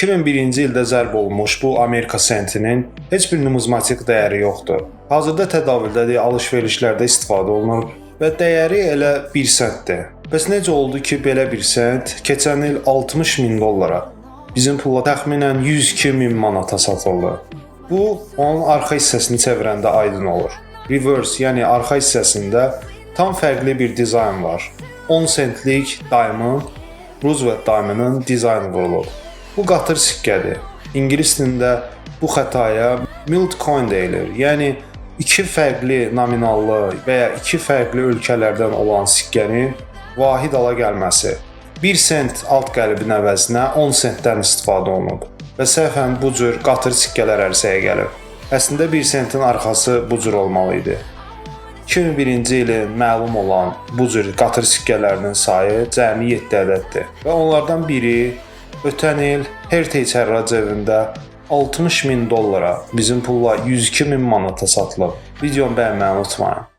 2001-ci ildə zərb olunmuş bu Amerika sentinin heç bir numizmatik dəyəri yoxdur. Hazırda tədavüldədir, alış-verişlərdə istifadə olunur və dəyəri elə 1 sentdir. Bəs necə oldu ki, belə bir sent keçən il 60 min dollara, bizim pulla təxminən 102 min manata satıldı? Bu, onun arxa hissəsini çevirəndə aydın olur. Reverse, yəni arxa hissəsində tam fərqli bir dizayn var. 10 sentlik Diamond, Roosevelt Diamond'ın dizaynı vurulub. Bu qatır sikkədir. İngilis dilində bu xətaya milled coin deyilir. Yəni iki fərqli nominallı və ya iki fərqli ölkələrdən olan sikkənin vahid hala gəlməsi. 1 sent alt qəlibin əvəzinə 10 sentdən istifadə olunub və səhvən bu cür qatır sikkələr ərsəyə gəlib. Əslində 1 sentin arxası bu cür olmalı idi. 2001-ci ilin məlum olan bu cür qatır sikkələrinin sayı cəmi 7 ədəddir və onlardan biri ötən il Heritage Hərrac evində 60 min dollara, bizim pulla 102 min manata satılıb. Videonu bəyənməyi unutmayın.